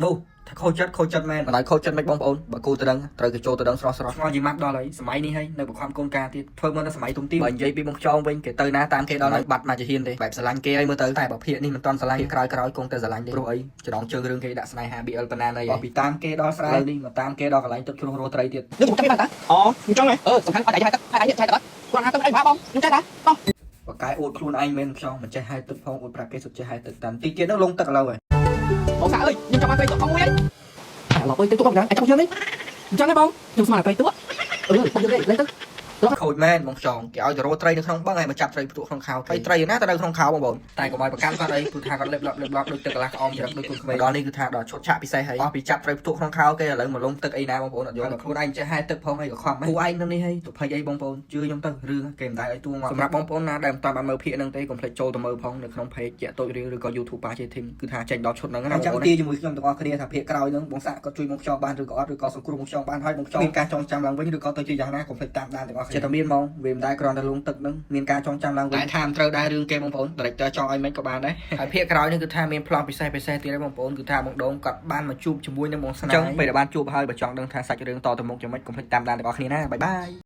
នោះថាខូចចិត្តខូចចិត្តមែនមិនឲ្យខូចចិត្តមិនបងប្អូនបើគូទៅដឹងត្រូវគេចូលទៅដឹងស្រស់ស្រស់ឆ្ងល់ជាម៉ាត់ដល់ហើយសម័យនេះហើយនៅបង្ខំកូនការទៀតធ្វើមកនៅសម័យទុំទីបើនិយាយពីបងខ្យងវិញគេទៅណាតាមគេដល់ហើយបាត់មកជាហ៊ានទេបែបស្រឡាញ់គេហើយមើលទៅតែបើភាកនេះមិនតន់ស្រឡាញ់ក្រោយក្រោយគង់តែស្រឡាញ់ទេព្រោះអីចំណងជើងរឿងគេដាក់ស្នេហា BL ប៉ុណ្ណាណីពីតាមគេដល់ស្រែនេះមកតាមគេដល់កន្លែងទឹកជ្រោះរស់ត្រីទៀត យើងចាំបានតា អូអញ្ចឹងហ៎ អឺសំខាន់អត់តែហែទឹកហែឯងចេះទឹកអត់គាត់ហាទឹកអីបងខ្ញុំចេះតាតោះ បកកែអួតខ្លួនឯងមែនខ្យងមិនចេះហែទឹកផងអួតប្រាប់គេសុទ្ធចេះហែទឹកតាមទីទៀតនឹងលងទឹកឥឡូវហើយ បងសាអើយខ្ញុំចង់បានត្រីតួមួយអីអាឡប់អើយទៅទួកណាអញចង់យើងនេះអញ្ចឹងហ៎បងខ្ញុំស្មានតែត្រីតួអឺបងយើងទេលេងទៅ ខូចមែនបងខ្យងគេឲ្យទៅរកត្រីនៅក្នុងបឹងហើយមកចាប់ត្រីផ្ទក់ក្នុងខោហើយត្រីណាទៅនៅក្នុងខោបងប្អូនតែកុំឲ្យប្រកាន់គាត់អីព្រោះថាគាត់លេបលប់លេបលប់ដូចទឹកកន្លះក្អមច្រឹកដូចកូនក្មេងដល់នេះគឺថាដល់ឈុតឆាកពិសេសហើយអស់ពីចាប់ត្រីផ្ទក់ក្នុងខោគេឥឡូវមកលងទឹកអីណាបងប្អូនអត់យល់ខ្លួនឯងចេះហែទឹកផងអីក៏ខំដែរពួកឯងនឹងនេះហើយទៅភ័យអីបងប្អូនជឿខ្ញុំទៅរឿងគេមិនដែលឲ្យទួងមកសម្រាប់បងប្អូនណាដែលមិនតាន់បានមើលភាគហ្នឹងទេកុំភ្លេចចូលទៅមើលផងនៅក្នុង page ជាតូចរឿងឬក៏ YouTube ប៉ាជាធីមគឺថាចេញដល់ឈុតហ្នឹងណាបងប្អូនចាំទាជាមួយខ្ញុំទាំងអស់គ្នាថាភាគក្រោយហ្នឹងបងសាក់គាត់ជួយបងខ្យងបានឬក៏អត់ឬក៏សង្គ្រោះបងខ្យងបានហើយបងខ្យងមានការចងចាំឡើងវិញឬក៏ទៅជាយ៉ាងណាកុំភ្លេចតាមដានទាំងអស់គ្នាចិត្តតែមានហ្មងវាមិនដែលគ្រាន់តែលងទឹកហ្នឹងមានការចងចាំឡើងវិញតែថាមិនត្រូវដែររឿងគេបងប្អូន director ចង់ឲ្យមិនក៏បានដែរហើយភាគក្រោយនេះគឺថាមានប្លង់ពិសេសពិសេសទៀតហើយបងប្អូនគឺថាបងដូងគាត់បានមកជួបជាមួយនឹងបងស្នេហ៍អញ្ចឹងពេលដែលបានជួបហើយបើចង់ដឹងថាសាច់រឿងតទៅមុខយ៉ាងម៉េចកុំភ្លេចតាមដានទាំងអស់គ្នាណាbye bye.